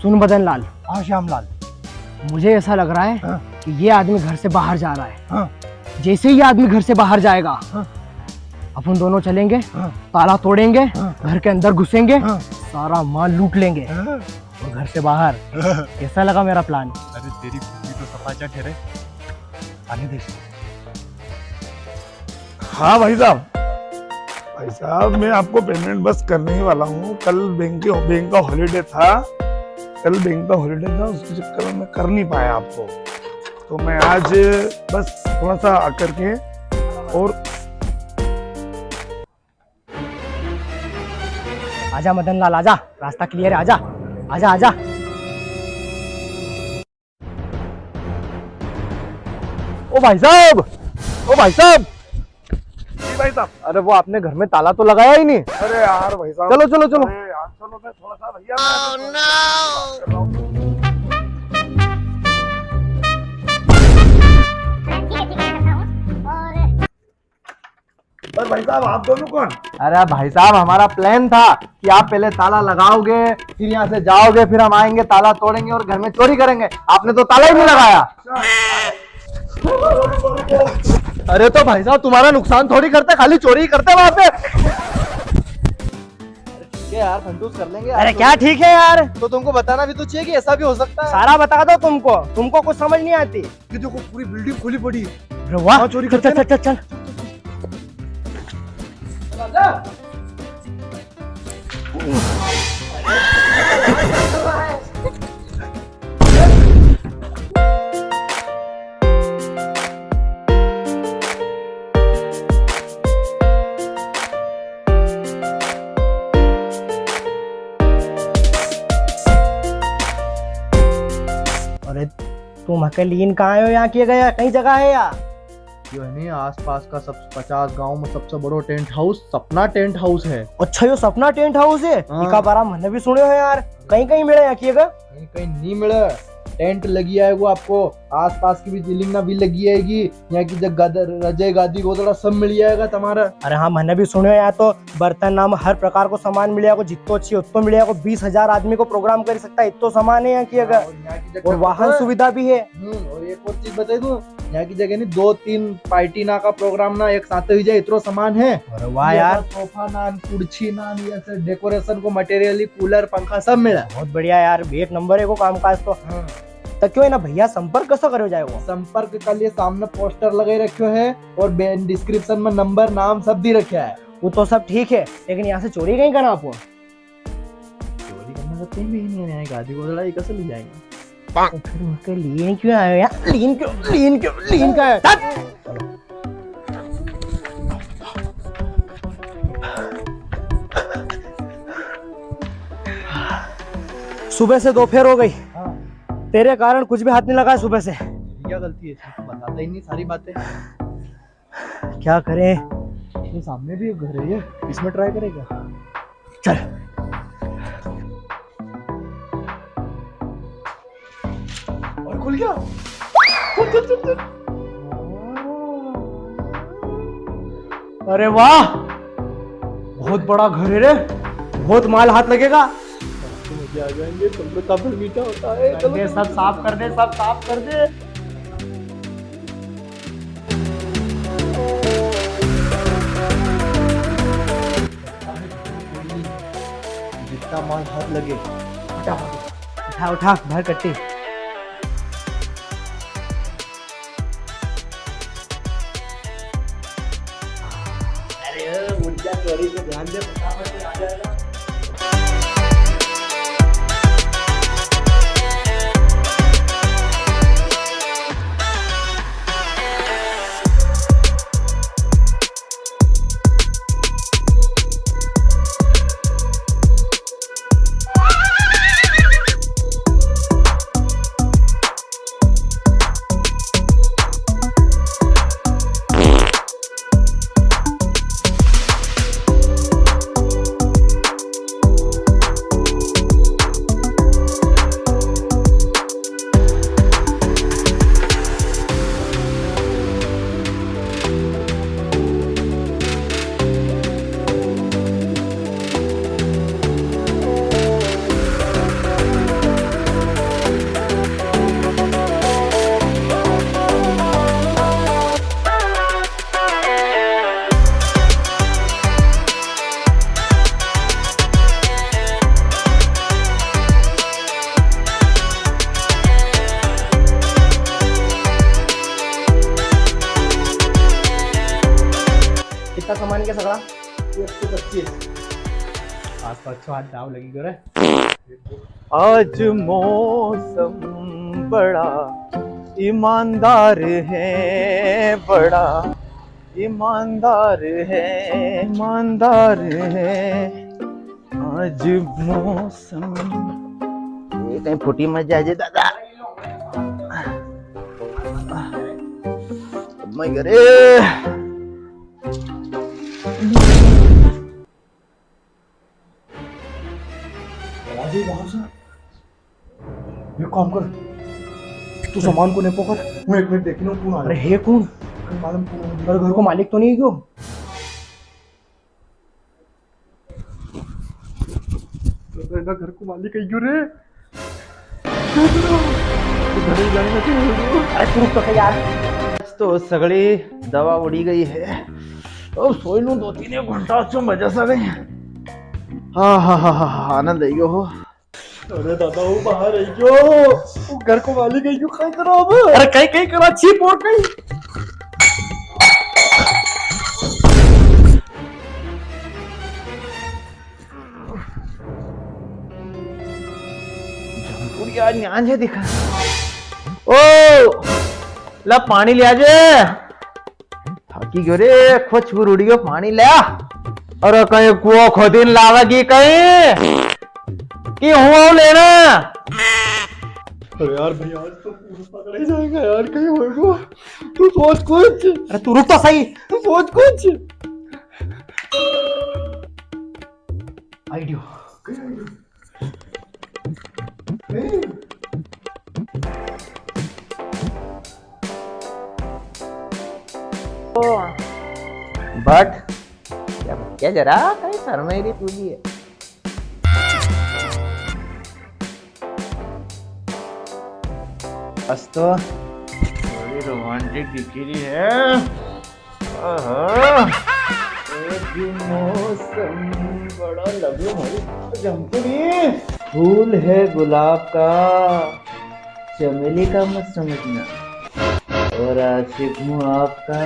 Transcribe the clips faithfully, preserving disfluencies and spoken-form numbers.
सुन मदन लाल। हाँ श्याम लाल। मुझे ऐसा लग रहा है हाँ। कि ये आदमी घर से बाहर जा रहा है। हाँ। जैसे ही ये आदमी घर से बाहर जाएगा, हाँ। अपन दोनों चलेंगे, हाँ। ताला तोड़ेंगे, हाँ। घर के अंदर घुसेंगे, हाँ। सारा माल लूट लेंगे हाँ। और घर से बाहर। कैसा लगा मेरा प्लान? अरे तेरी बुद्धि तो सफा चट है रे। आने दे। हाँ भाई साहब, भाई साहब, मैं आपको पेमेंट बस करने ही वाला हूँ। कल बैंक के, बैंक का हॉलीडे था, कल बैंक का हॉलीडे था, उसके चक्कर में मैं कर नहीं पाया आपको। तो मैं आज बस थोड़ा सा आकर के और आजा मदन लाल, आजा, रास्ता क्लियर है, आजा, आजा, आजा। ओ भाई साहब, ओ भाई साहब। जी भाई साहब। अरे वो आपने घर में ताला तो लगाया ही नहीं। अरे यार भाई साहब। चलो, चलो, चलो। अरे यार, चलो मैं थोड़ा सा भैया, मैं आपसे बात कर रहा हूँ। बस भाई साहब, आप दोनों कौन? अरे भाई साहब, हमारा प्लान था कि आप पहले ताला लगाओगे, फिर यहाँ से जाओगे, फिर हम आएंगे, ताला तोड़ेंगे और घर में चोरी करेंगे। आपने तो ताला ही नहीं लगाया। अरे तो भाई साहब, तुम्हारा नुकसान थोड़ी करते, खाली चोरी ही करते वहाँ पे। ठीक है यार, फंटूस कर लेंगे। अरे क्या ठीक है यार? तो तुमको बताना भी तो चाहिए कि ऐसा भी हो सकता है। सारा बता दो तुमको, तुमको कुछ समझ नहीं आती। ये देखो, पूरी बिल्डिंग खुली पड़ी है। अरे वाह। हाँ, चोरी चल, करते चल, हैं। चल, चल, चल। अरे, तुम हके लीन कहाँ आयो? यहाँ किए गया, कई जगह है या? यो है नी आसपास का सब पचास गांव में सबसे बड़ो टेंट हाउस, सपना टेंट हाउस है। अच्छा, यो सपना टेंट हाउस है? हाँ। इका बारा मने भी सुन्यो है यार। कई कई मिले यहाँ किए गया? कई कई नी मिले। टेंट लगी आएगो आपको, आसपास की भी सीलिंग ना भी लगी आएगी। यहाँ की जगह रजाई गादी गोदड़ा सब मिल जाएगा तुम्हारा। अरे हाँ, मने भी सुन्यो है, यहाँ तो बर्तन नाम हर प्रकार को सामान मिल जाएगो, जित्तो चाहिए उत्तो मिल जाएगो। बीस हजार आदमी को प्रोग्राम कर सकता है, इत्तो सामान है यहाँ की हाँ, अगर। और यहाँ की जगह और वाहन पता है? सुविधा भी है। हम्म, और एक और चीज बताई दूं, यहाँ की जगह नी, दो तीन पार्टी ना का प्रोग्राम ना एक साथ हुई जाए, इतरो सामान है। अरे वाह ये यार। सोफा नान, कुर्सी नान, ये सब डेकोरेशन को मटेरियल, कूलर, पंखा सब मिला। बहुत बढ़िया यार, एक नंबर है वो काम काज तो। हाँ। तो क्यों है ना भैया, संपर्क कैसा करो जाए वो? संपर्क के लिए सामने पोस्टर लगे रखो है और डिस्क्रिप्शन में नंबर, नाम सब दी रखा है। वो तो सब ठीक है, लेकिन यहाँ से चोरी कई करना आपको? चोरी करना तो कहीं भी नहीं है, यहाँ गादी गोदड़ा ही कैसे ले जाएंगे? तो फिर उनके लिए क्यों आए हो यार? लीन क्यों, लीन क्यों, लीन का है? हट! सुबह से दोपहर हो गई। हाँ। तेरे कारण कुछ भी हाथ नहीं लगा है सुबह से। क्या गलती है? तू बताता ही नहीं सारी बातें। क्या करें? ये सामने भी एक घर है, ये इसमें ट्राई करेगा। चल। और खुल गया। चल, चल, चल, चल। अरे वाह, बहुत बड़ा घर है रे, बहुत माल हाथ लगेगा। मजे आ जाएंगे, तुम लोग का भी मीठा होता है। कर दे, सब साफ कर दे, सब साफ कर दे। जितना माल हाथ लगे, फटाफट उठा, उठा, भर कट्टी। अरे, उठ जा, चोरी पे ध्यान दे, फटाफट से आ जाएगा। सगळा? एक सौ पच्चीस। आज तो अच्छो हाथ दाव लगी गयो रे। आज मौसम बड़ा ईमानदार है, बड़ा ईमानदार है, ईमानदार है आज मौसम। ये कहीं फुटी मत जाजे दादा। मैं करे। राजू, बाहर से। एक काम कर, तू सामान को नेपो कर, मैं एक मिनट देखी लूं कौन आयो। अरे है कौन? कोई मालूम कौन आयो? अरे घर को मालिक तो नी है क्यों? तो घर, घर को मालिक है क्यों रे? तो घर ही जाने में क्यों हो गया? अरे तू रुक तो सही यार। आज तो सगळी दवा उड़ी गई है। अब सोई लूं दो तीन एक घंटा, अच्छो मजा सा गई। हाँ, हाँ, हाँ, हाँ, हाँ, आनंद आई गयो हो। अरे दादा, वो बाहर आई गयो, वो घर को मालिक आई गयो, कई करा अब? अरे कई, कई करा, छिप और कई। जमपुरिया न्यान है दिखा। ओ, ला पाणी ले आजे। थाकी गयो रे, खुच बुरुड़ियो पाणी ले आ। अरे कई कुओ खोदीन लावेगी कई? कि हूँ आऊं लेना? अरे यार भैया, आज तो पूरा पकड़ा ही जाएगा यार, कई होएगा। तू सोच कुछ। अरे तू रुक तो सही। तू सोच कुछ। आइडियो। बट क्या, क्या जरा कई शर्माई री तू भी है। बस तो थोड़ी रोमांटिक दिखी री है। आहा। ए भी मौसम बड़ा लगे भाई जमपुरी। फूल है गुलाब का, चमेली का मत समझना, और आशिक हूँ आपका,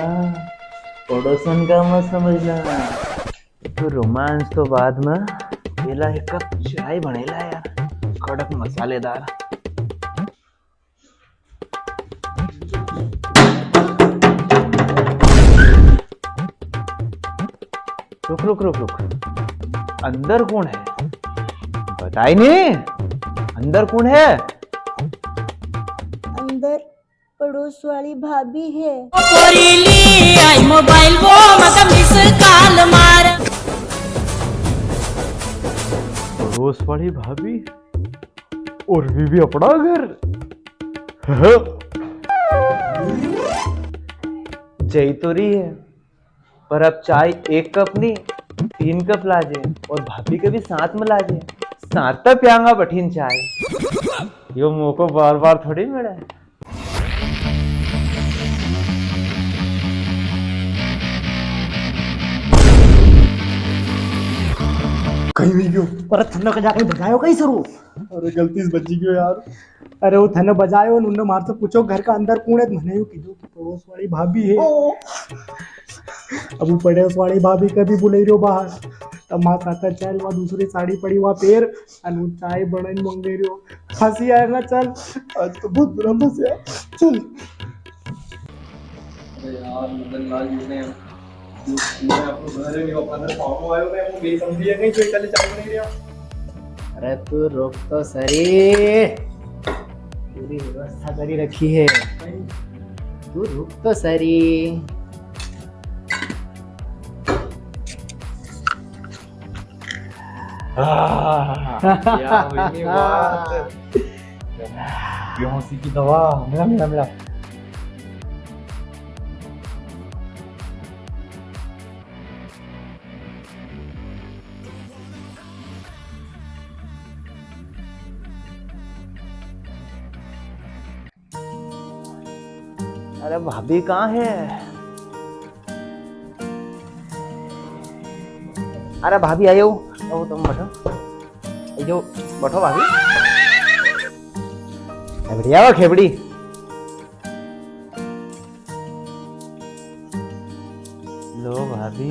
पड़ोसन का मत समझना। तो रोमांस तो बाद में, पहला एक कप चाय बनेला यार, कड़क मसालेदार। रुक, रुक, रुक, रुक। अंदर कौन है? बताई नी। अंदर कौन है? अंदर पड़ोस वाली भाभी है। ओ पोरी ली आई मोबाइल, वो मत मिस कॉल मार। पड़ोस वाली भाभी? और वी भी अपना घर। जई तो री है, पर अब चाय एक कप नी, तीन कप लाजे और भाभी के भी साथ में लाजे। साथ तो प्यांगा बठीन चाय। यो मौको बार बार थोड़ी मिले। कई वी गयो? पर थने कजा कई बजायो कई सरू? अरे गलती से बजी गयो यार। अरे वो थने बजायो ने उनने मार से पूछो घर का अंदर कौन है, तो मने यूं कीधो कि पड़ोस वाली भाभी है। ओ। अब वो पड़ोस वाली भाभी के भी बुलाई रियो बाहर। तब मां साथे चल, वा दूसरी साड़ी पड़ी वा पेर, अन वो चाय बनाई मंगे रियो। फंसी आया ना, चल। आज तो बहुत बुरा फंसया। चल। अरे यार, मदन लाल जी ने जो पूरा अपना घर है, वो अपना घर पावनो आयो ने, वो बेसमझी है कहीं, जो इकल्ले चाय बना रिया। अरे तू रुक तो सरी, पूरी व्यवस्था करी रखी है। तू रुक तो सरी। आह, क्या हुई नी बात। बेहोशी की दवा, मिला, मिला, मिला। अरे भाभी कहाँ है? अरे भाभी आयो, आओ तुम बैठो, आयो बैठो भाभी। खेबड़ी आओ खेबड़ी। लो भाभी,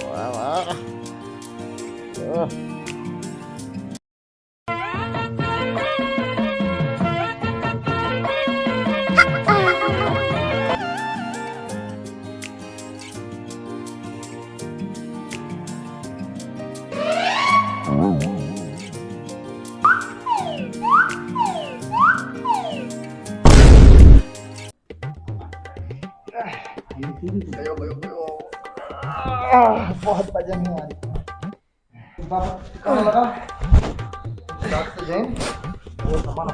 वाह, वाह। ओह। गयो, गयो, गयो। आह, बहुत वजन है यार। बाबा, कहाँ लगा?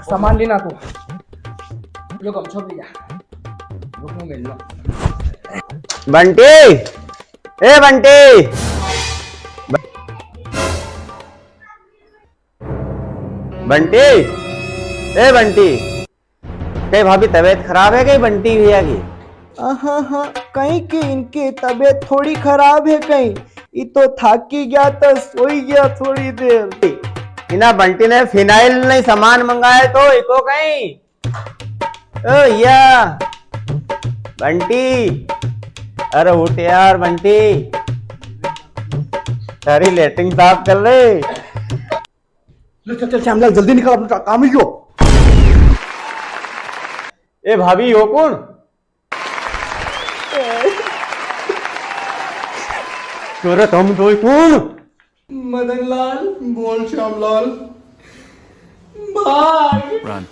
सामान लेना तो। लो, गमछो भी जा। रुको, मिल लो। बंटी, ए बंटी, ब-, बंटी, ए बंटी। कई भाभी तबीयत खराब है कई बंटी भैया की? हाँ, हाँ, कई की इनकी तबीयत थोड़ी खराब है कई। ई तो थाकी गया तो सोई गया थोड़ी देर। इना बंटी ने फिनाइल नहीं सामान मंगाया तो इको कई। ओ या बंटी, अरे उठ यार बंटी, सारी लेटरिन साफ कर ले। ले चल, चल, श्यामलाल, जल्दी निकल, अपना काम ही क्यों? ए भाभी, यो कौन? अरे, तम दोई कौन? मदनलाल, बोल श्यामलाल, भाग।